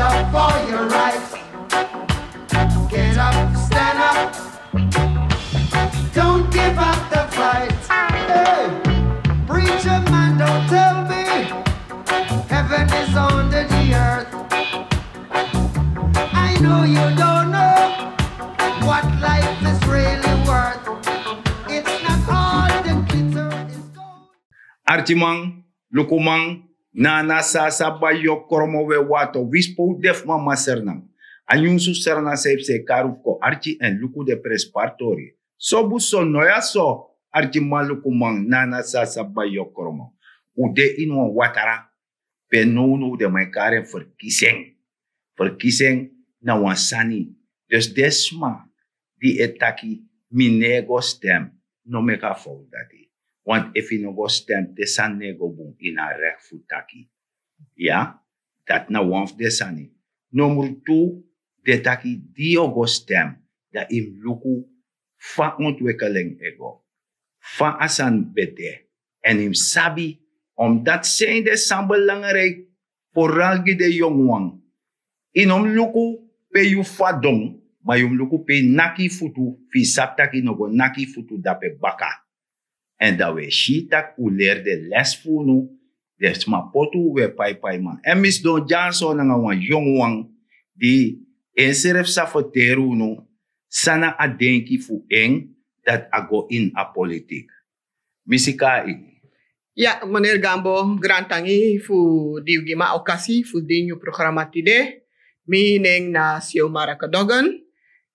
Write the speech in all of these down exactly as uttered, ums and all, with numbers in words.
Up for your rights. Get up, stand up. Don't give up the fight. Hey, preacher man, don't tell me heaven is under the earth. I know you don't know what life is really worth. It's not all the glitter is gold. Arkiman, lukuman, na a sani san a sa bai yu o kromo. We wato wi spo un de fu mama Sranan. A nyunsu Sranan san e psa e kari un fu kon arki èn luku den prenspari tori. So bun, so no ya so, arkiman, lukuman, na a sani san a sa bai yu o kromo. Un de ini wan watara pe nownow den man e kari en ferkisi en. Ferkisi en na wan sani. Dus den sma di e taki mi no e go stem, no meki a fowtu dati. Want efu yu no go stem, den sani no e go bun, yu na a rekti fu taki. Ya, dati na wan fu den sani. Nomru tu, den taki di yu o go stem, dan yu mus luku fa ontwikkeling e go, fa a sani ben de. Èn yu mus sabi, omdat seni de san belangrijk, vooral gi den yongu wan. Yu no mus luku pe yu fadon, ma yu mus luku pe yu naki yu futu, fu yu sabi tak' yu no go naki yu futu dape baka. Èn dan wi e si tak' un leri den les fu unu. Den sma poti un, wi e paipaiman. Èn mi sidon dyaso nanga wan yongu wan di ensrefi sa ferteri unu san na a denki fu en, dati a go ini a politik. Mi si kon na ini. Ya, meneer Gambo, grantangi fu di yu gi mi a okasi fu de ini yu programa tide. Mi nen na Siomara Kadogan.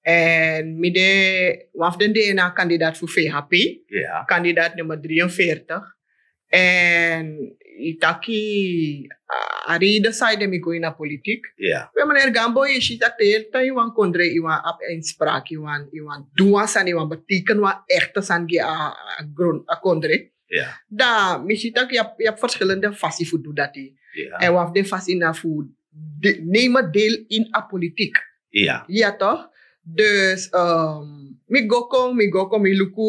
Èn mi de wan fu den DNA kandidaat fu V H P. Ya. Kandidaat nummer drieënveertig. Èn yu taki a, a reden san ede mi go ini a politik. Ya. We, meneer Gambo, yu si tak' te yu e tan ini wan kondre, yu wani abi inspraak, yu wani, yu wani du wan sani, yu wani beteken wan echte sani gi a, a gron, a kondre. Ya. Dan mi si tak' yu abi, yu abi verschillende fasi fu du dati. Ya. Èn wan fu den fasi na fu de, nemen deel in a politiek. Ya. Ya toch? Dus, ehm, mi go kon, mi go kon, mi luku,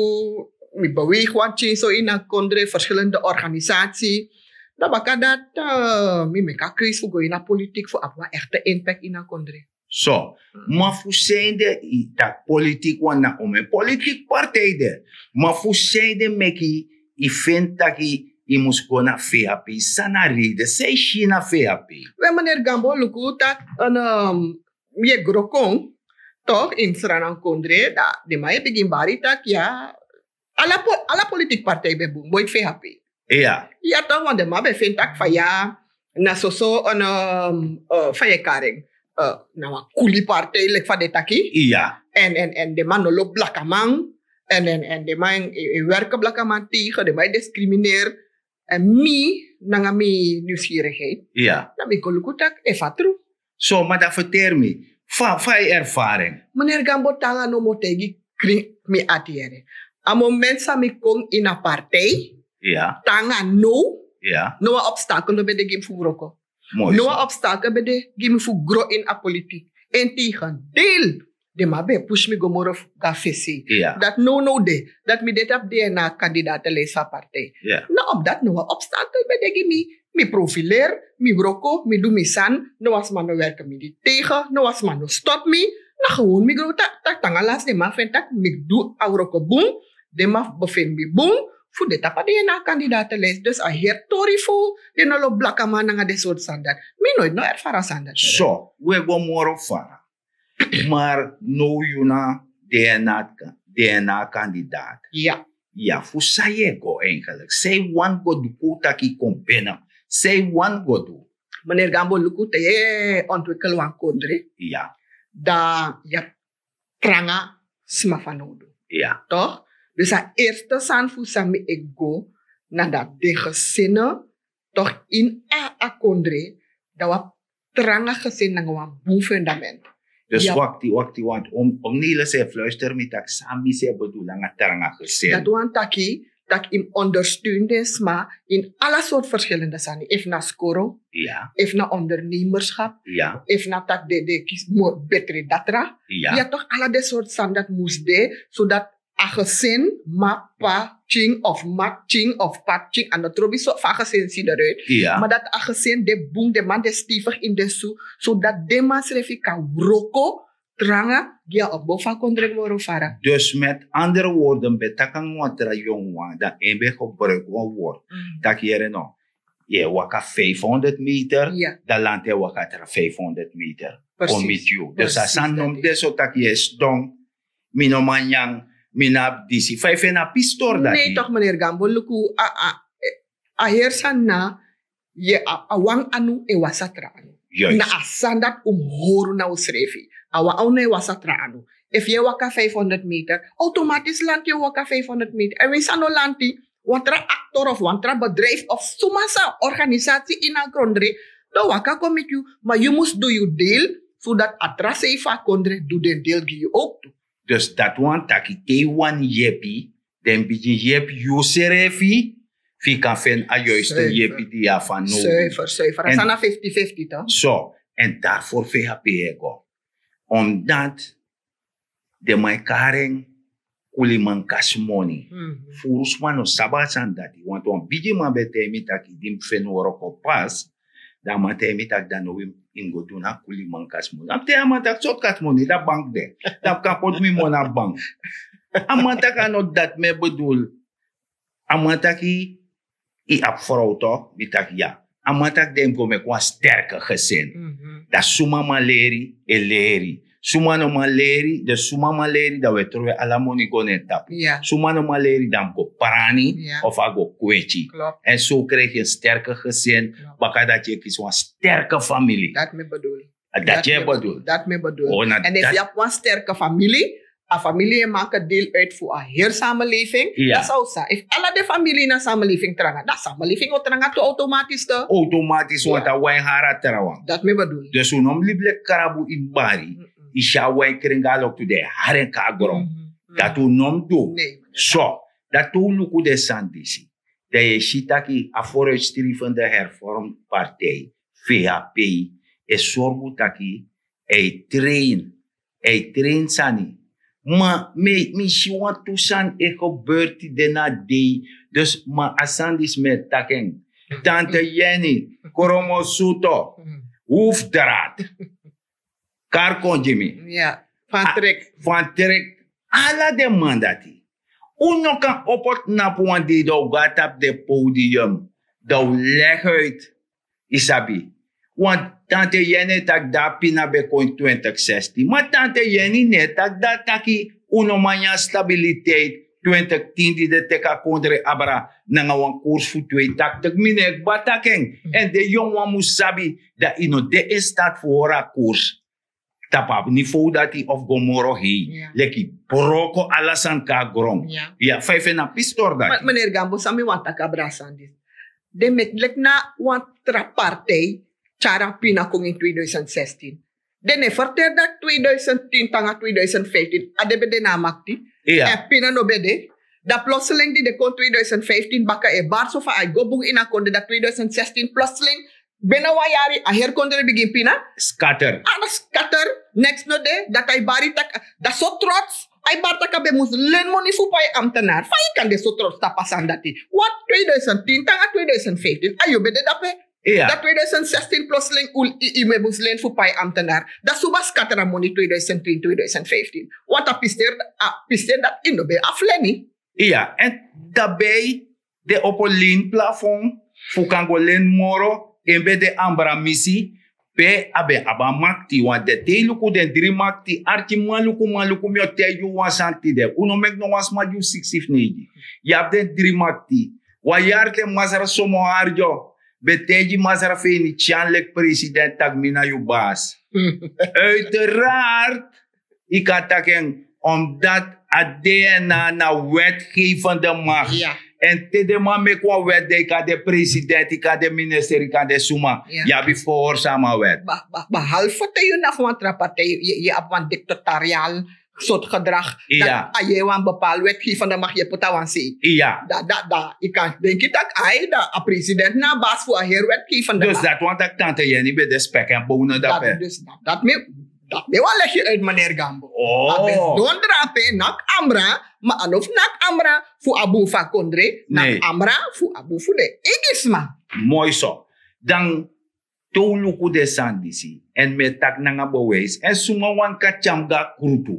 mi beweeg wan tyinso ini a kondre, verschillende organisatie. Dan baka dati, eh, mi meki a keuze fu go ini a politiek fu abi wan echte impact ini a kondre. So, ma fu san ede yu taki politik, want na omeni politik partij de. Ma fu san ede meki yu feni tak' yu mus go na V H P? San na a reden san yu si na V H P? We, meneer Gambo, luku tak', en, ehm, yu e gro kon, toch, ini Sranan kondre, dan den man e bigin bari tak' ya, ala po-, ala politiek partij ben bun, boiti V H P. Ya. Ya toch, want den man ben feni tak' fa ya, na soso, en, ehm, eh, fa yu e kari en, eh, na wan kuli partij, leki fa den taki. Ya. Èn, èn, èn den man no lobi blakaman. Èn, èn, èn den man e, e werk blakaman tegen, den man e discrimineer. Èn mi, nanga mi nieuwsgierigheid, ya, dan mi go luku tak' efu a tru. So, ma dan ferteri mi, fa, fa yu ervaring? Meneer Gambo, te nanga nomo taigi krin mi ati yere. A moment san mi kon ini a partij, ya, te nanga now, ya, no wan obstakel no ben de gi mi fu wroko. Moi. No wan obstakel ben de gi mi fu gro ini a politiek. Integendeel, den man ben e push mi go moro fu go na V C. Ya. Dati nownow de, dati mi de tapu DNA kandidaatenlijst fu a partij. Ya. Na omdat no wan obstakel ben de gi mi. Mi profileer, mi wroko, mi du mi sani, no wan sma no werk mi tegen, no wan sma no stop mi. Na gewoon mi gro tak', tak' te nanga lasi den man feni tak' mi du a wroko bun, den man befeni mi bun fu de tapu a DNA kandidaatenlijst. Dus a heri tori fu den no lobi blakaman nanga den sortu sani dati. Mi noiti no ervara sani dati. So, wi e go moro fara. Maar now yu na DNA, DNA kandidaat. Ya. Ya, fu san yu e go eigenlijk? San yu wani go du, kon taki kon bini. San yu wani go du? Meneer Gambo, luku te yu e ontwikkel wan kondre. Ya. Dan yu abi tranga sma fanowdu. Ya. Toch? Dus a eerste sani fu san mi e go na dati, den gezinnen toch ini a, a kondre, dan wi abi tranga gezin nanga wan bun fundament. Dus ya. Wakti, wakti, want om, om Nele se fluister mi tak' san mi se bedoel nanga tranga gezin. Dati wani taki, tak' yu mus ondersteun den sma ini ala sortu verschillende sani. Efu na skoro, ya, efu na ondernemerschap, ya, efu na tak' den, den kisi moro betre datra. Ya. Ya toch, ala den sortu sani dati mus de, zodat a gesin, ma pa tyin of ma tyin of pa tyin, a no trobi so fa a gesin si eruit. Ma dat a gesin de bun, de man de stevig in de su, zodat de man srefi kan wroko tranga gi a opbouw fu a kondre moro fara. Dus met andere woorden ben taki nanga wan tra yongu wan, dan en ben gebruik wan woord, taki yere no, yu e waka vijfhonderd meter, dan lanti e waka tra vijfhonderd meter kon miti yu. Dus a sani no mus de so taki yu e sidon, mi no man nyan, mi no abi disi. Fa yu feni a pistori dati? Nee toch, meneer Gambo, luku, a heri sani na, yu abi wan anu e wasi a tra anu. Na a sani dati un mus hori na unsrefi. A wan anu e wasi a tra anu. Efu yu e waka vijfhonderd meter, automatisch lanti yu e waka vijfhonderd meter. En winsi a no lanti, wan tra aktor of wan tra bedrijf of suma sa organisasi ini a kondre, dan waka kon miti yu, ma yu mus du yu deal, zodat a tra sei fu a kondre du den deal gi yu ook tu. Dus dati wani taki te yu wani yepi, den bigin yepi yusrefi, fu yu kan feni a yuiste yepi di yu abi fanowdu. Zuiver, zuiver. A sani na fifty fifty toch? So, en daarvoor fu e hapi e go. Omdat den man e kari en kuliman kasi moni. Furu sma no sabi a sani dati. Want wan bigi man ben taigi mi taki di mi feni wroko pas, dan a man taigi mi taki dan no wi mus go du na kuliman kasi moni. A mus taigi a man taki sortu kasi moni, dan bank de. Dan mi kan poti mi moni na bank. A man taki a no dati mi e bedul. A man taki, yu abi frow toch? Mi taki ya. A man taki den mus go meki wan sterke gesin. Dan suma man leri, e leri. Suma no man leri, dus suma man leri, dan wi e trowe ala moni go na en tapu. Suma no man leri, dan a mus go prani of a go kweti. En so krijg yu en sterke gesin, baka dati yu e kisi wan sterke famili. Dati mi e bedul. Dati mi e bedul. En efu yu abi wan sterke famili, a famili e maki deel uit fu a heri samenleving. Dan san un sa, efu ala den famili ini a samenleving tranga, dan a samenleving o tranga tu automatisch toch? Automatisch, want a wan e hari a trawan. Dati mi e bedul. Dus un no mus libi leki krabu ini bari. Yu si a wan e kringi a loktu, den e hari en kon na gron. Dati un no mus du. So, dati un luku den sani disi. Dan yu e si taki a Vooruitstrevende Hervormde Partij, V H P, e sorgu taki a e train, a e train sani. Ma mi, mi si wantu sani e gebeur tide na dei. Dus ma a sani disi mi e taki en. Tante Jenny, Kromosuto, Hoefdraad, kari kon gi mi. Van Trek. Ala den man dati. Un no kan opo tnapu wan dei dan un go na tapu den podium, dan un legi uit. Yu sabi. Want tante Jenny e taki dati pina ben kon ini twintig zestien. Ma tante Jenny no e taki dati taki un no man nyan stabiliteit twintig tien di den teki a kondre abra nanga wan koers fu twee tachtig. Mi no e kba taki en. En den yongu wan mus sabi dati yu no de in staat fu hori a koers tapu a niveau dati of go moro hei. Leki broko ala sani kon na gron. Ya, fa yu feni a pistori dati? Meneer Gambo, san mi wani taki abra a sani disi. Den meki leki na wan tra partij tyari a pina kon ini tweeduizend zestien. Den no e ferteri dati tweeduizend tien te nanga tweeduizend vijftien a den ben de na a makti. En pina no ben de. Dan plotseling di den kon tweeduizend vijftien baka e bari so fa a e go bun ini a kondre, dan tweeduizend zestien plotseling, ben na wan yari a heri kondre bigin pina. Scatter. Ala scatter. Neks no de, dati a e bari taki, dan so trots a e bari taki a ben mus leni moni fu pai ambtenaar. Fa yu kan de so trots tapu a sani dati? Want tweeduizend tien te nanga tweeduizend vijftien a yu ben de dape. Dan tweeduizend zestien plotseling yu ben mus leni fu pai ambtenaar. Dan suma scatter a moni tweeduizend tien, tweeduizend vijftien? Want a pisteri, a pisteri dati yu no ben abi fu leni. Ya, en daarbij den opo leni plafond fu kan go leni moro, en ben de ambra misi, pe a ben abi a makti. Want den te yu luku den dri makti, arki manluku manluku, mi o taigi yu wan sani tide. Un no meki no wan sma gi un siksi fu neigi. Yu abi den dri makti. Wan yari te masra Somo Arjo ben taigi masra Feni Tyan leki president taki mi na yu basi. Uiteraard, yu kan taki en, omdat a DNA na wetgevende macht. En te den man meki wan wet, dan yu kan de president, yu kan de minister, yu kan de suma. Yu abi fu gehoorsami a wet. Behalve te yu na fu wan tra partij, yu abi wan dictatorial soort gedrag. Dan a yu e wan bepaalde wetgevende macht, yu e poti a wan sei. Dan yu kan denki taki ai, dan a president na a basi fu a heri wetgevende macht. Dus dati wani taki tante Jenny ben de spek en bonen dape. Dus dati mi Dan mi wan legi uit, meneer Gambo. Oh. A ben don drape, nak amra, ma a no fu nak amra fu a bun fu a kondre, nak amra fu a bun fu den Ingisma. Moi so. Dan te un luku den sani disi, èn mi e taki nanga bewijs, èn suma wan kan tyari mi go na krutu.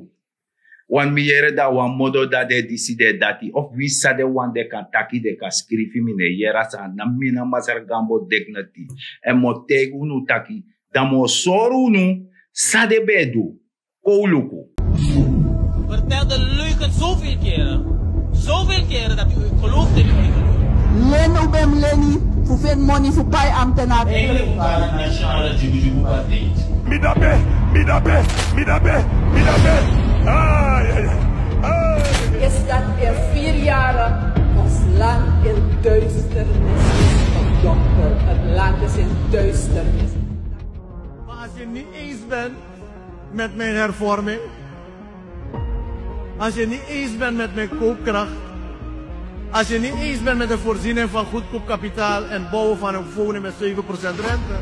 Wan mi yere dan wan modo dati e disi den dati, of winsi san den wan den kan taki, den kan skrifi, mi no e yere a sani, na mi na Masra Gambo dignity. Èn mi o taigi unu taki, dan mi o sori unu san den ben e du. Kon un luku. Vertel de leugen zoveel keren, zoveel keren dat u gelooft in uw eigen leugen. Leni un ben mus leni fu feni moni fu bai ambtenaar. Eigenlijk waren nationale djugujugu partij. Midabe, midabe, midabe, midabe. Ai, ai, ai. Ai. Is dat in vier jaren ons land in duisternis is gedompeld. Het land is in duisternis. Maar als je niet eens bent met mijn hervorming, als je niet eens bent met mijn koopkracht, als je niet eens bent met de voorziening van goedkoop kapitaal en bouwen van een woning met zeven procent rente,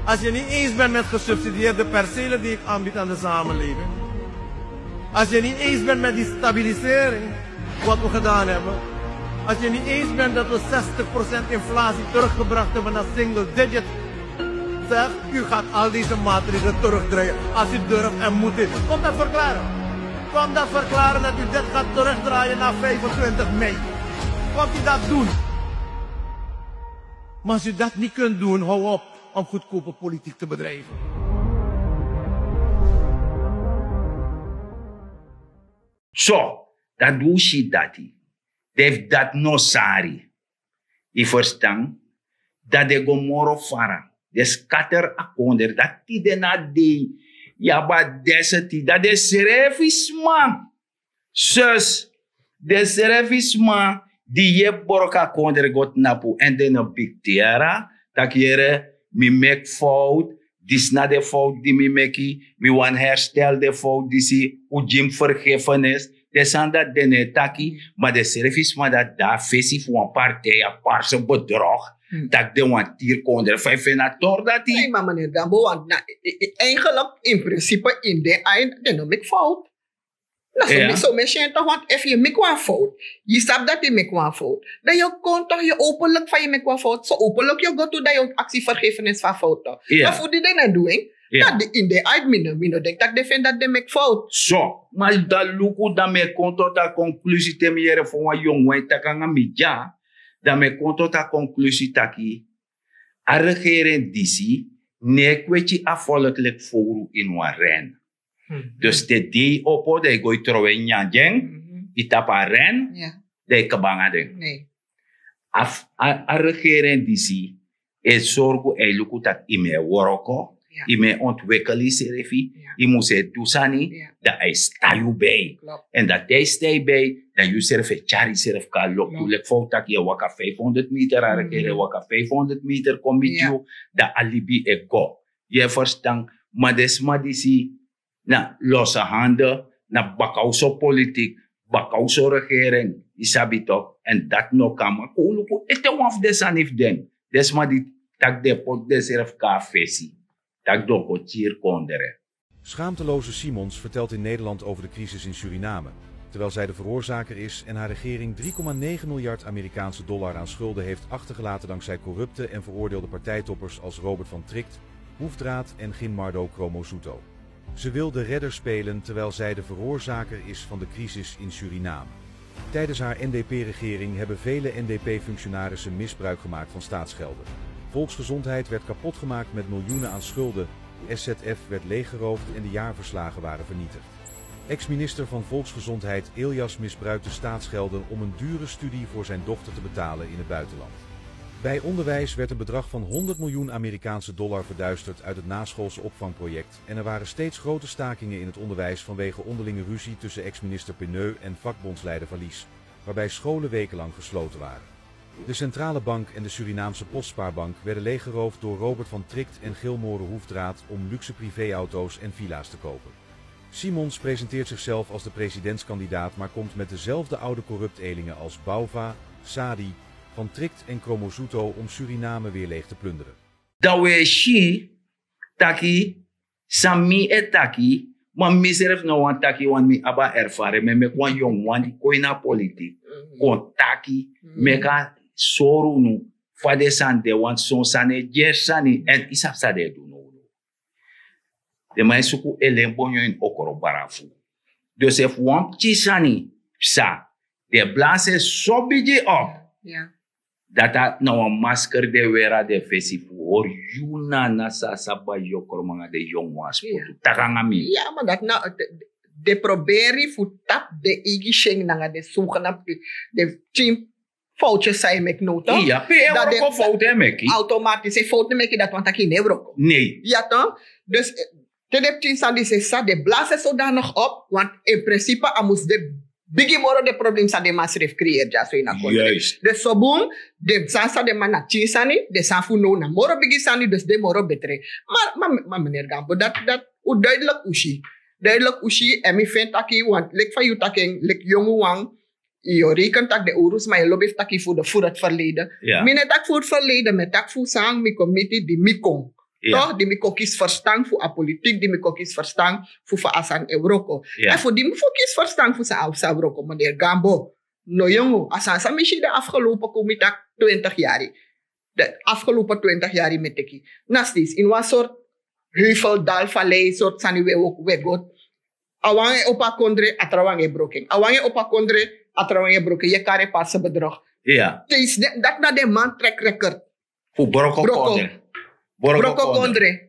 als je niet eens bent met gesubsidieerde percelen die ik aanbied aan de samenleving, als je niet eens bent met die stabilisering wat we gedaan hebben, als je niet eens bent dat we zestig procent inflatie teruggebracht hebben naar single digit, zeg, u gaat al deze maatregelen terugdraaien als u durft en moed heeft. Kom dat verklaren. Kom dat verklaren dat u dit gaat terugdraaien na vijfentwintig mei. Komt u dat doen? Maar als u dat niet kunt doen, hou op om goedkope politiek te bedrijven. So, dan di un si dati, dan efu dati no sari, yu ferstan, dan den go moro fara, den skatter a kondre, dati tide na dei, yu abi a deseti, dan den srefi sma, sus, den srefi sma di yepi broko a kondre go tnapu, èn den no bigi tyari taki yere, mi meki fout, disi na den fout di mi meki, mi wani herstel den fout disi, un gi mi vergifenis. Den sani dati den no e taki, ma den srefi sma dati de na fesi fu wan partij, a parse bedrog, taki den wani tiri kondre. Fa yu feni a tori dati? Nee, maar meneer Gambo, want na, i- i- eigenlijk, in principe, in den eind, den no meki fout. Na so mi- so mi e si en toch, want efu yu meki wan fout, yu sabi dati yu meki wan fout, dan yu kon toch, yu openlijk fa yu meki wan fout, so openlijk yu go tu, dan yu aksi vergifenis fu a fout toch. Ma fu di den no e du en, dan di- in den eind, mi no- mi no denk taki den feni dati den meki fout. So, ma dan luku, dan mi e kon tot a konklusi, te mi yere fu wan yongu wan e taki nanga mi dya, dan mi e kon tot a konklusi taki a regering disi no e kweti a volk leki fowru ini wan ren. Dus te dei opo, dan yu go yu trowe nyanyan gi en, yu tapu a ren, dan yu kaba nanga den. A f- a- a regering disi e sorgu, a e luku taki yu mu e wroko, yu mu e ontwikkel yusrefi, yu mus e du sani, dan a e stan yu bij. En dan te a e stan yu bij, dan yusrefi e tyari yusrefi kon na loktu. Leki fa un taki, yu e waka vijfhonderd meter, a regering e waka vijfhonderd meter kon miti yu, dan a libi e go. Yu e ferstan? Ma den sma disi na losse handen, na baka oso politiek, baka oso regering, yu sabi toch, en dati no kan. Ma kon un luku ete wan fu den sani fu den, den sma di taki den poti densrefi kon na fesi, taki den o kon tiri kondre. Schaamteloze Simons vertelt in Nederland over de crisis in Suriname, terwijl zij de veroorzaker is en haar regering drie komma negen miljard Amerikaanse dollar aan schulden heeft achtergelaten dankzij corrupte en veroordeelde partijtoppers als Robert van Tricht, Hoefdraad en Ginmardo Chromozuto. Ze wil de redder spelen, terwijl zij de veroorzaker is van de crisis in Suriname. Tijdens haar N D P-regering hebben vele N D P-functionarissen misbruik gemaakt van staatsgelden. Volksgezondheid werd kapot gemaakt met miljoenen aan schulden, S Z F werd leeggeroofd en de jaarverslagen waren vernietigd. Ex-minister van Volksgezondheid Elias misbruikte staatsgelden om een dure studie voor zijn dochter te betalen in het buitenland. Bij onderwijs werd een bedrag van honderd miljoen Amerikaanse dollar verduisterd uit het naschoolse opvangproject en er waren steeds grote stakingen in het onderwijs vanwege onderlinge ruzie tussen ex-minister Pineul en vakbondsleider Valies, waarbij scholen wekenlang gesloten waren. De Centrale Bank en de Surinaamse Postspaarbank werden leeggeroofd door Robert van Tricht en Gilmore Hoefdraad om luxe privéauto's en villa's te kopen. Simons presenteert zichzelf als de presidentskandidaat, maar komt met dezelfde oude corruptelingen als Bauva, Sadi, Van Tricht en Chromozuto om Suriname weer leeg te plunderen. Dan we si taki San mi e taki, ma mi srefi no wani taki, want mi abi a erfaren, mi e meki wan yongu wan di kon ini a politik kon taki, meki a sori unu fa den sani de, want son sani e gersi sani, èn yu sabi san den e du now. Den man e suku elen bonyo ini okro barafu. Dus efu wan pikin sani psa, den blasi en so bigi op. Dati na wan masker den weri na den fesi fu hori yu na na san a sa bai yu okro man nanga den yongu wan spotu. Taki nanga mi. Ya, ma dati na, den proberi fu tapu den eigi syen nanga den sugen na den pikin foutjes san yu meki now, toch? Iya, pe yu e wroko fout e meki. Automatisch e fout e meki, dati wani taki yu no e wroko. Nee. Ya, toch? Dus te den pikin sani disi e sa, den blasi en zodanig op, want in principe a mus de bigi moro den problem san den man srefi creëer dyaso ini a kondre. Dus so bun, den sani san den man na pikin sani, den sani fu now na moro bigi sani, dus den moro betre. Ma, ma, ma meneer Gambo, dati, dati, u duidelijk u si. Duidelijk u si, èn mi feni taki, want leki fa yu taki en, leki yongu wan, yu o reken taki den owru sma e lobi fu taki fu de, fu het verleden. Mi no e taki fu het verleden, mi e taki fu san mi kon miti di mi kon. Toch, di mi kon kisi verstan fu a politik, di mi kon kisi verstan fu fa a sani e wroko. Èn fu di mi fu kisi verstan fu san a sa wroko, meneer Gambo. No yongu, a sani san mi si de afgelopen, kon mi taki, twintig yari. De afgelopen twintig yari mi e teki. Na steeds ini wan soort heuveldal, vallei, soort sani we, we, we go. A wan e opo a kondre, a trawan e broko en. A wan e opo a kondre, a trawan e broko en. Yu e kari en parse bedrog. Steeds de, dati na den man track record. Fu broko kondre. Broko kondre.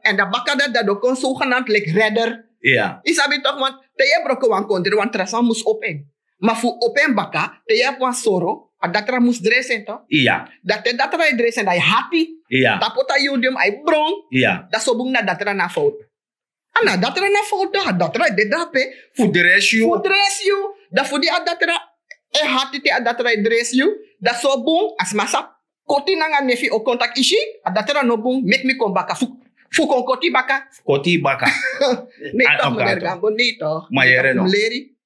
Èn dan baka dati, dan den o kon zogenaamd leki redder. Yu sabi toch, want te yu e broko wan kondre, wan tra sani mus opo en. Ma fu opo en baka, te yu abi wan soro, a datra mus dresi en, toch? Iya. Dan te datra e dresi en, dan yu hati. Iya. Tapu a yu di mus e bron. Iya. Dan so bun na datra na fout. A na datra na fout, dan a datra e de drape. Fu dresi yu. Fu dresi yu. Dan fu di a datra e hati te a datra e dresi yu, dan so bun, a sma sa koti nanga nefi o kon taki: "Isi, a datra no bun, meki mi kon baka." Fu, fu kon koti baka. Koti baka. Nee, toch, meneer Gambo, nee, toch. Ma yere no.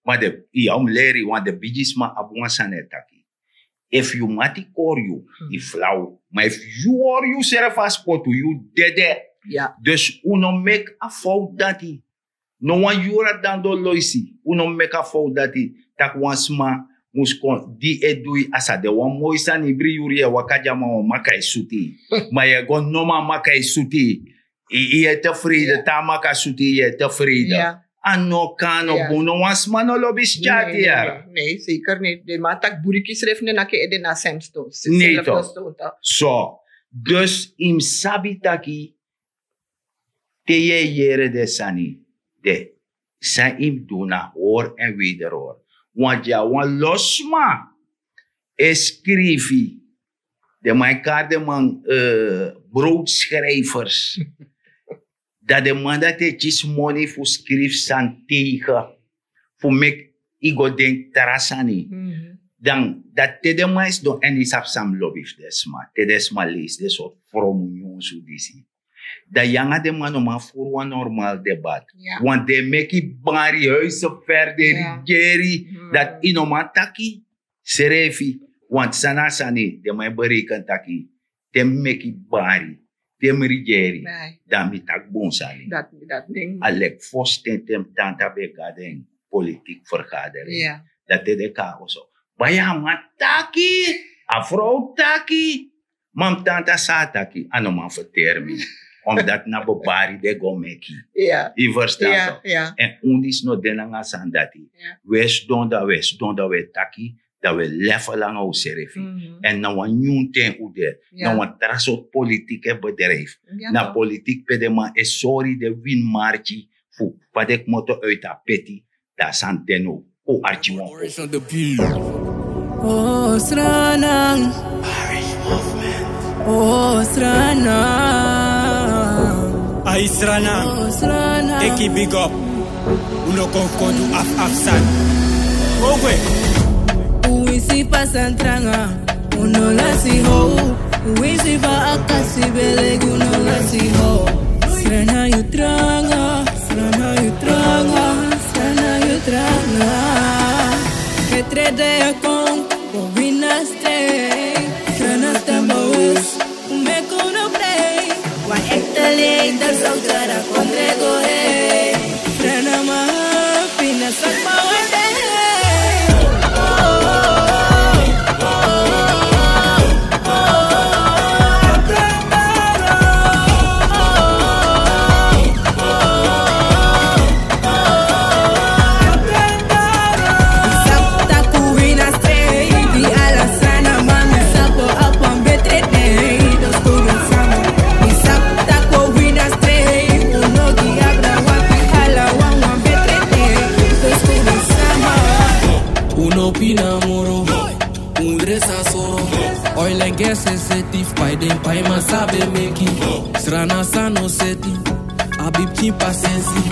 Ma de, yu o mus leri, want den bigisma abi wan sani e taki: efu yu mati kori yu, yu flau. Ma efu yu hori yusrefi a spotu, yu dede. Dus un no meki a fout dati. No wan yuru a dati, loisi. Un no meki a fout dati, taki wan sma mus kon di e du yu, a sa de wan moi sani, ibri yuru yu e waka, di a man o maka e sutu yu. Ma yu e go nomo a maka e sutu yu. Yu, yu e tevreden, te a maka sutu yu, yu e tevreden. A no kan, no bun, no wan sma no lobi skyati yara. Nee, zeker niet. Den man taki: "Buriki srefi no e naki ede na semston." Nee, toch. So, dus yu mus sabi taki te yu e yere den sani de, san yu mus du na hori èn wederhori. Want dya wan lo sma e skrifi, den man e kari den man, eh, broodschrijvers. Dan den man dati e kisi moni fu skrifi sani tegen, fu meki yu go denki tra sani. Dan dati, te den man e sidon, èn yu sabi san mi lobi fu den sma, te den sma leisi den sortu fromu nyunsu disi, dan yu nanga den man no man furu wan normaal debat. Want den e meki bari, huizenver, den e rigeri. Dati yu no man taki srefi. Want san na a sani, den man e bereken taki te mi meki bari, te mi rigeri, dan mi taki bun sani. A leki fosten, te mi tanta ben go na den politik vergadering, dan te den kon na oso: "Bai, a man taki, a frow taki." Ma mi tanta sa taki, a no man ferteri mi. Omdat na bebari den go meki. Yu ferstan, toch? Èn un disi no de nanga a sani dati. Wi e sidon, dan wi e sidon, dan wi e taki, dan wi e level nanga unsrefi. Èn na wan nyun ten un de. Na wan tra sortu politik e bedrijf. Na politik pe den man e sori den wini marki fu fa den kmoto uit a peti, dan a sani de now. O arki wan. Oh, Sranan. Oh, Sranan. Ai, Sranan. Oh, Sranan. Teki big up. Un no kon, kon du af, af sani. Ogwe. Un winsi pasa tranga. Un no lasi how. Un winsi fa a kasi bele, un no lasi how. Sranan, yu tranga. Sranan, yu tranga. Sranan, yu tranga. Ketre de kon, kon wina stay. Sranan, stemba wes. Un meki unu play. Wan ekte leider zou dara kondre go Pai man sabi meki. Srana san no seti. Abi pikin pasensi.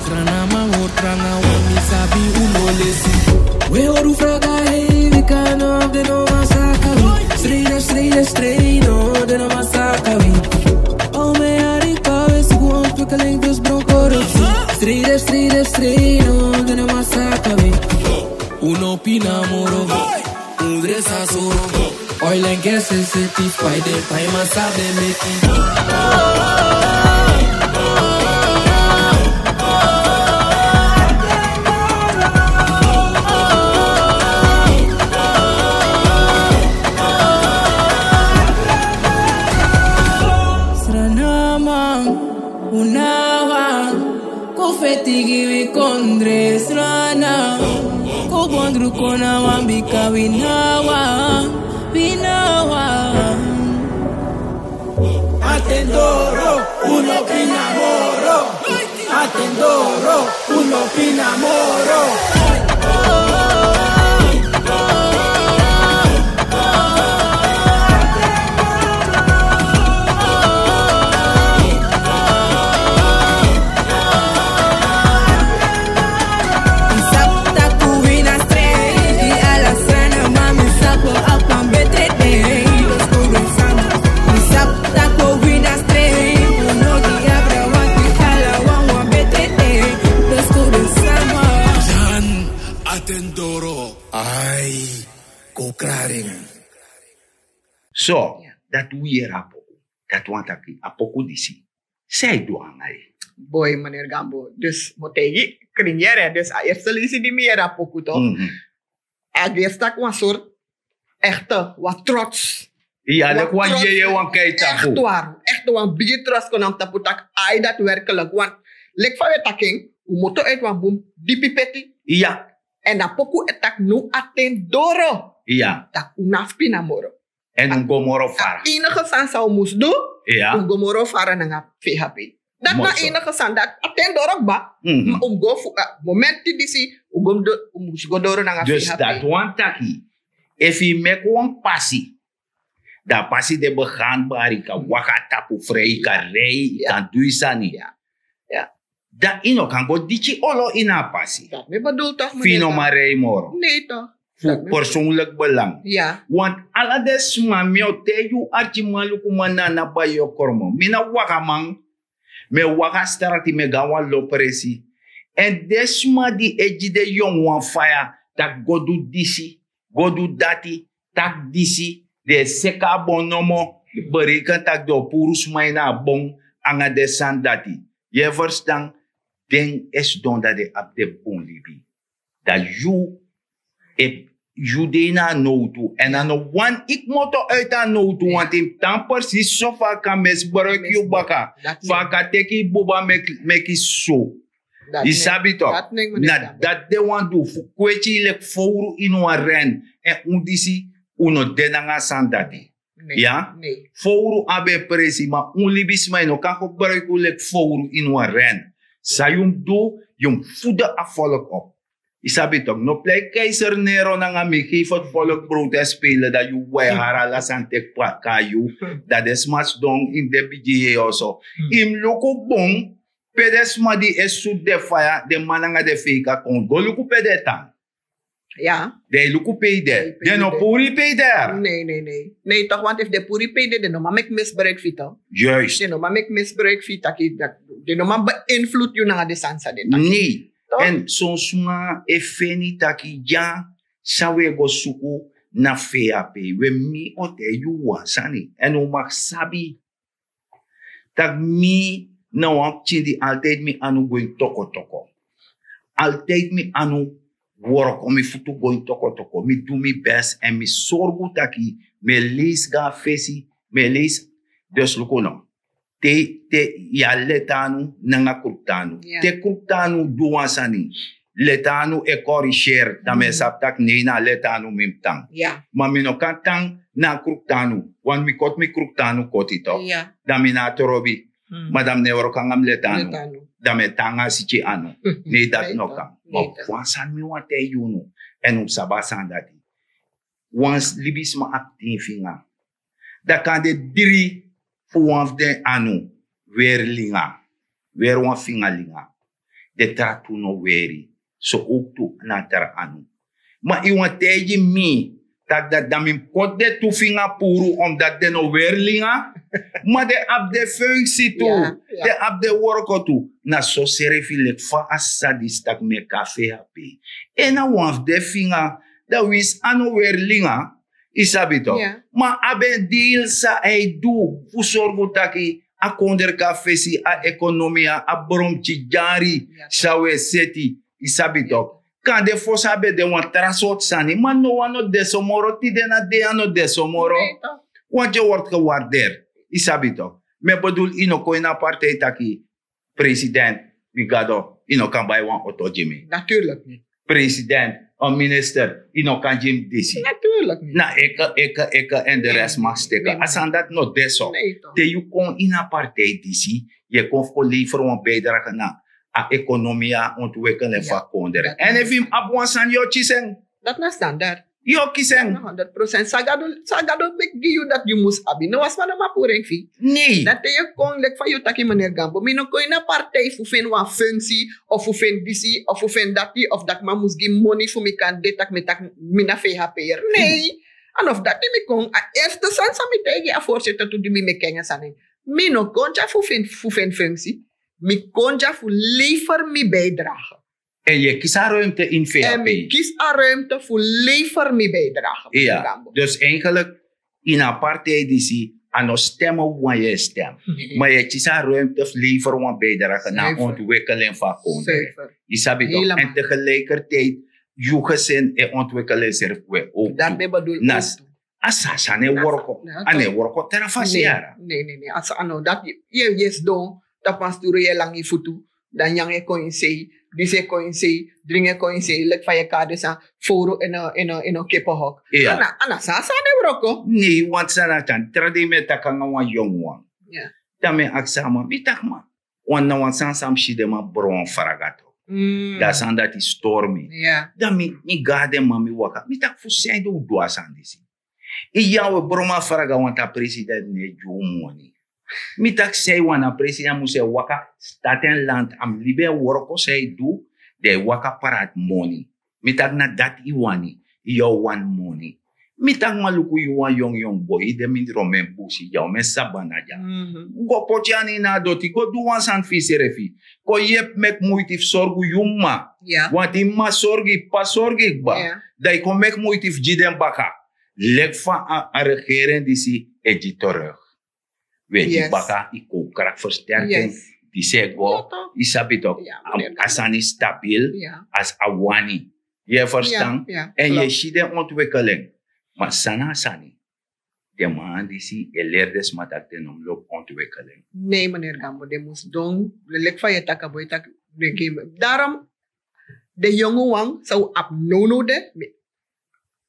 Srana man hori tranga wan mi sabi un no lesi. We hori un fraga hei wi kan no den no man saka wi. Strijder, strijder, strijder, no den no man saka wi. Al mi yari kawe suku ontwikkeling dus bron corruptie. Strijder, strijder, strijder, no den no man saka wi. Un no pina moro. Un dresa soro. Oil and gas is a thief by the time I sabe make it. Sranamang, unawa. Ko feti gi wi kondre srana. Ko bondru kona wan bika wi na wan, wi na wan. Atendoro, uno pina moro. Atendoro, uno pina moro. Ai, go krari. So, dati wi yere a poku. Dati wani taki a poku disi. San e du nanga yu? Boi, meneer Gambo. Dus, mi o taigi kringere. Dus, a eerste leisi di mi yere a poku, toch? A gersi taki wan sort echte, wan trots. Iya, leki wan yeye, wan kai tapu. Echt waar. Echt wan bigi trots kon na mi tapu taki ai daadwerkelijk. Want, leki fa wi e taki en, un moto uit wan bun dipi peti. Iya. En a poku e taki no, a ten doro. Iya. Taki un no abi pina moro. En un go moro fara. A enige sani san un mus du, un go moro fara nanga V H P. Dati na a enige sani, dati a ten doro kba. Ma un go fu, a momenti disi, un go, un mus go doro nanga V H P. Dus dati wani taki, efu yu meki wan pasi, dan a pasi de begaanbaar, yu kan waka tapu frei, yu kan rei, yu kan du yu sani. Dan yu no kan go diki olo ini a pasi. Fu yu no man rei moro. Fu persoonlijk belang. Want ala den sma, mi o taigi yu, arkiman, lukuman, nana, bai, yokroman. Mi na wakaman. Mi e waka strati, mi e go na wan lo presi. Èn den sma di e gi den yongu wan faya, taki go du disi, go du dati, taki disi, den e seka a bon nomo, bereken taki den o puru sma ini a bon, nanga den sani dati. Yu e ferstan, den e sidon dati, den abi den bun libi. Dan yu, e, yu de ini a nowtu, èn a no wani yu kmoto uiti a nowtu, want yu mus tan precies so fa a kan misbruik yu baka, fa a kan teki yu buba meki, meki so. Yu sabi toch, na dati den wani du fu kweti yu leki fowru ini wan ren, èn un disi un no de nanga a sani dati. Ya? Fowru abi en presi, ma un libisma, yu no kan gebruik un leki fowru ini wan ren. San yu mus du, yu mus voeden a volk op. Yu sabi toch, no plei keizer Nero nanga mi, geef het volk brood en spelen, dan yu wai hari ala sani teki kon na yu, dan den sma sidon ini den bigi yeye oso. Yu mus luku bun, pe den sma di e sutu den faya, den man nanga den feika kon, go luku pe den e tan. Ya. Den e luku pe yu de. Den no puru yu pe yu de. Nee, nee, nee. Nee, toch, want efu den puru yu pe yu de, den no man meki misbruik fu yu, toch? Juist. Den no man meki misbruik fu yu, taki, den no man beïnvloed yu nanga den sani san den taki. Nee. Toch? Èn son sma e feni taki, ya, san wi e go suku na V H P. We, mi o taigi yu wan sani. Èn un mag sabi taki mi na wan pikin di altijd mi anu go ini tokotoko. Altijd mi anu wroko, mi futu go ini tokotoko. Mi du mi best èn mi sorgu taki mi e leisi go na fesi, mi e leisi. Dus luku no. Te, te yu abi let'anu nanga kruktu'anu. Ya. Te kruktu'anu du wan sani, let'anu e corrigeer, dan mi e sabi taki nee, na let'anu mi mus tan. Ya. Ma mi no kan tan na kruktu'anu, want mi koti mi kruktu'anu koti toch. Ya. Dan mi no abi trobi. Hmm. Ma dan mi no e wroko nanga mi let'anu. Let'anu. Dan mi e tan nanga siki'anu. Nee, dati no kan. Ma wan sani mi wani taigi unu, èn un sabi a sani dati. Wan libisma abi tin finga. Dan kan de dri fu wan fu den anu weri linga, weri wan finga linga. Den tra tu no weri, so owktu na a tra anu. Ma yu wani taigi mi tak' dati dan mi mus poti den tu finga puru, omdati den no weri linga. Ma den abi den funksi tu, den abi den worko tu. Na so srefi leki fa a sisa disi tak' mi e kon na fei a pei, en na wan fu den finga. Dan winsi a no weri linga, yu sabi tok', ma a ben deal san a e du fu sorgu taki a kondre kon na fesi, a ekonomia, a bromki dyari san un e seti, yu sabi tok'. Kande fosi a ben de wan tra sortu sani, ma now a no de so moro, tide na dei a no de so moro. Want yu e word gewaarderi, yu sabi tok'. Mi e bedul, yu no kon ini a partij taki president, mi gado, yu no kan bai wan oto gi mi. President, un minister, yu no kan gi mi disi. Na eke eke eke en de rest mag steken. A sani dati no de so. Te yu kon ini a partij disi, yu e kon fu kon lever wan bijdrage na a ekonomia, ontwikkeling fu a kondre. En efu yu mus abi wan sani, yu o kisi en. Dati na standard. Yu o kisi en. Honderd procent. San Gado, san Gado meki gi yu dati yu mus abi. No wan sma no man puru en fu yu. Nei. Dati yu kon leki fa yu taki, meneer Gambo. Mi no kon ini a partij fu feni wan funksi, of fu feni disi, of fu feni dati, of dati man mus gi mi moni fu mi kan de tak' mi taki mi na fei a pei. Nei. A no fu dati mi kon. A eerste sani san mi taigi a voorzitter tu di mi meki en a sani. Mi no kon dya fu feni, fu feni funksi. Mi kon dya fu lever mi bijdrage. En yu e kisi a ruimte ini fei a pei. En mi kisi a ruimte fu lever mi bijdrage. Iya. Dus eigenlijk, ini a partij disi, a no stem wan yu e stem. Ma yu e kisi a ruimte fu lever wan bijdrage na ontwikkeling fu a kondre. Yu sabi tok'. En tegelijkertijd, yu gezin e ontwikkeling srefi we owktu. A sani, a sani e worko. A no e worko tra fasi yara. Nei, nei, nei. A sani no, dati yu e sidon tapu wan sturu, yu e langi futu. Dan nyanyan e kon ini sei, disi e kon ini sei, dringi e kon ini sei, leki fa yu e kon na den sani, fowru ini, ini, ini kippenhok. A na, a na so a sani e worko. Nei, want san na tan, tra dei mi e taki nanga wan yongu wan. Dan mi e aksi a man, mi taki man, wan na wan sani san mi si den man bron wan fraga tok'. Dan a sani dati stori mi. Dan mi, mi go na den man, mi waka. Mi taki fu sanede un du a sani disi. Iya, we bron man fraga, want a president no e gi un moni. Mi taki san yu wani, a president mus e waka Staten Land, a mus libi en worko san yu du, dan yu waka prati moni. Mi taki na dati yu wani, yu o wani moni. Mi taki man, luku yu wan yongu yongu boi, yu de mindri omen busi dya, omen sabana dya. Go poti yu anu ini a doti, go du wan sani fu yusrefi. Kon yepi meki muiti fu sorgu yu m'ma. Want yu m'ma sorgu yu, p'pa sorgu yu kba. Dan yu kon meki muiti fu gi den baka. Leki fa a, a regering disi e gi terug. We gi baka, yu kon krak versterking. Disi e go, yu sabi tok', a, a sani stabil, a wani. Yu e verstan? En yu e si den ontwikkeling. Ma san na a sani? Den man disi e leri den sma taki den no mus lobi ontwikkeling. Nei, meneer Gambo, den mus don, leki fa yu e taki, a boi taki, den gi mi. Daarom, den yongu wan san un abi nownow de,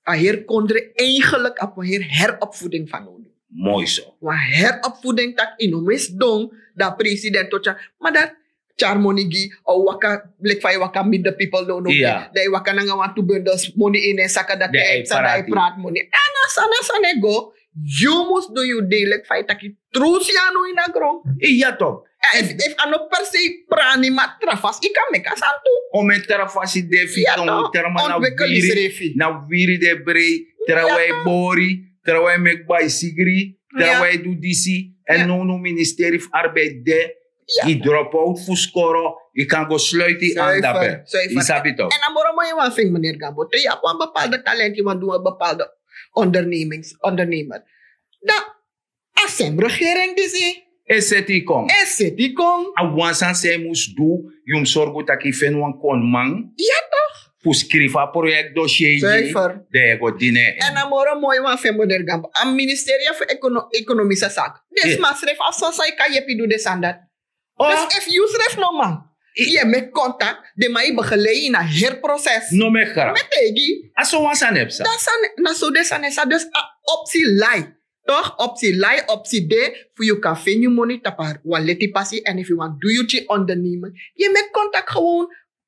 a heri kondre eigenlijk abi wan heri heropvoeding fanowdu. Moi so. Wan heropvoeding taki yu no mus sidon, dan president o tyari. Ma dati tyari moni gi, o waka, leki fa yu waka meet the people nownow de. Dan yu waka nanga wantu bundels moni ini en saka, dati dan yu e prati moni. A na so a sani e go. Yu mus du yu dei, leki fa yu taki, trusu yu anu ini a gron. Iya tok'. Efu, efu a no per se prani, ma tra fasi yu kan meki a sani tu. Omen tra fasi de fu yu kan, tra man na wiri, na wiri den e brei, trawan e bori, trawan e meki baisigri, trawan e du disi. En nownow ministerie fu arbeid de, yu drop out fu skoro, yu kan go sluiti yu anu dape. Yu sabi tok'. En a moro moi wan fu en, meneer Gambo, te yu abi wan bepaalde talent, yu wani du wan bepaalde ondernemings, ondernemer. Dan a sem regering disi e seti yu kon. E seti yu kon. A wan sani san yu mus du, yu mus sorgu taki yu feni wan koniman. Ya tok'. Fu skrifi a project dossier gi yu, dan yu e go dini en. En a moro moi wan fu en, meneer Gambo, a ministeria fu ekono-, ekonomiese sake. Den sma srefi abi sani san yu kan yepi du den sani dati. Dus efu yu srefi no man, yu e meki kontak, den man e begeleid yu na heri proces. No meki grap. Mi e taigi yu. A so wan sani e psa. Dan sani, na so den sani e psa. Dus a opsi lai. Toch, opsi lai, opsi de, fu yu kan feni yu moni tapu wan leti pasi, en efu yu wani du yu pikin ondernemen, yu e meki kontak gewoon.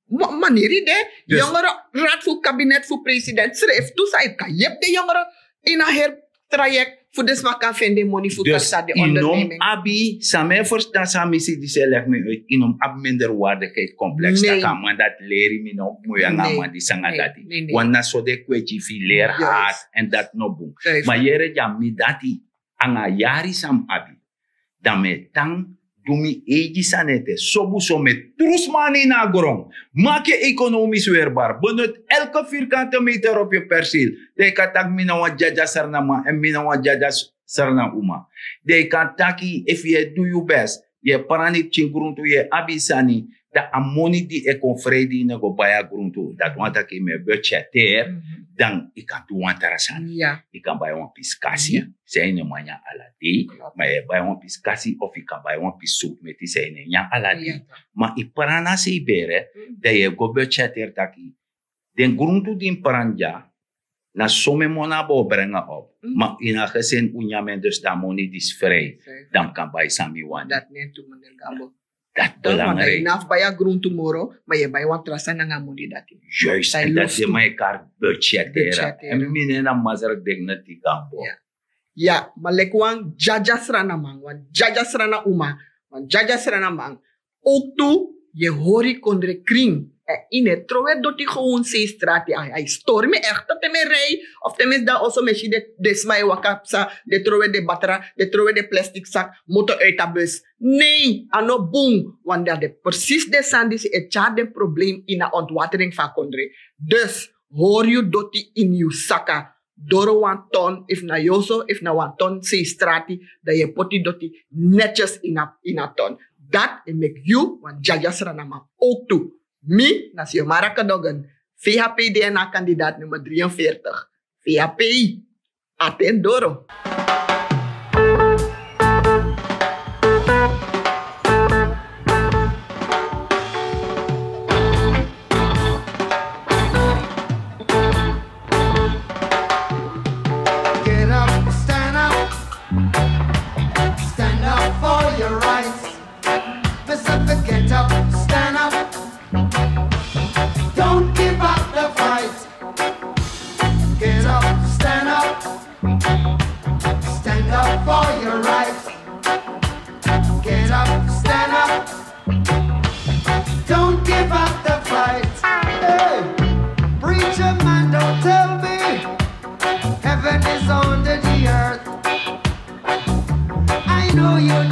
Ma-, maniri de, dus yongere raad fu kabinet fu president srefi tu san yu kan yepi den yongere ini a heri traject fu den sma kan feni den moni fu taki san den onderneming. Abi san mi e ferstan san mi si disi e legi mi uit, yu no mus abi minderwaardigheid kompleks taki a man dati leri mi no mus yu nanga a man disi nanga dati. Want na so den kweti fu yu leri hard, èn dati no bun. Ma yere dya mi dati, nanga a yari san mi abi, dan mi e tan du mi eigi sani ete. Sobu so mi e trusu man ini a gron. Maki yu ekonomis werbar, benut elke virkante meter op yu persil. Dan yu kan taki mi na wan dyadya sranaman èn mi na wan dyadya srana uma. Dan yu kan taki efu yu e du yu bes, yu e prani pikin gruntu, yu e abi yu sani, dan a moni di e kon frei di yu no go bai a gruntu, dati wani taki yu mi e budgeteer. Dan yu kan du wan tra sani. Yu kan bai wan pisi kasi, san yu no man nyan ala dei, ma yu e bai wan pisi kasi of yu kan bai wan pisi sowtu meti san yu no e nyan ala dei. Ma yu prani a sei bere, dan yu e go budgeteer taki den gruntu di mi prani dya, na so mi moni a bo brenga op. Ma yu no a geseni un nyan mi en, dus dan a moni disi frei, dan mi kan bai san mi wani. Dati no e tu meneer Gambo. Dati belangrijk. Yu no abi fu bai a gruntu moro, ma yu e bai wan tra sani nanga a moni dati. Juist, èn dati den man e kari budgeteer. Èn mi nen na masra dignity Gambo. Ya, ma leki wan dyadya sranaman, wan dyadya srana uma, wan dyadya sranaman, ook tu yu e hori kondre krin. Èn yu no e trowe doti gewoon sei strati. Ai, ai stori mi echt te mi e rei of te mi e sidon oso mi e si den sma e waka psa, den trowe den batra, den trowe den plastic sak, moto uit a bus. Nee, a no bun, want dan den precies den sani disi e tyari den probleem ini a ontwatering fu a kondre. Dus hori yu doti ini yu saka. Doro wan ton, efu na yu oso, efu na wan ton sei strati, dan yu e poti doti netjes ini a ton. Dati e meki yu wan dyadya sranaman ook tu. Mi na Xiomara Cadogan, V H P D N A kandidaat nummer drieënveertig. V H P, aten doro. Get up, stand up, stand up for your rights. Mister, get up, stand up. Don't give up the fight. Get up, stand up. Stand up for your rights. Get up, stand up. Don't give up the fight. Hey, preacher man, don't tell me heaven is under the earth. I know you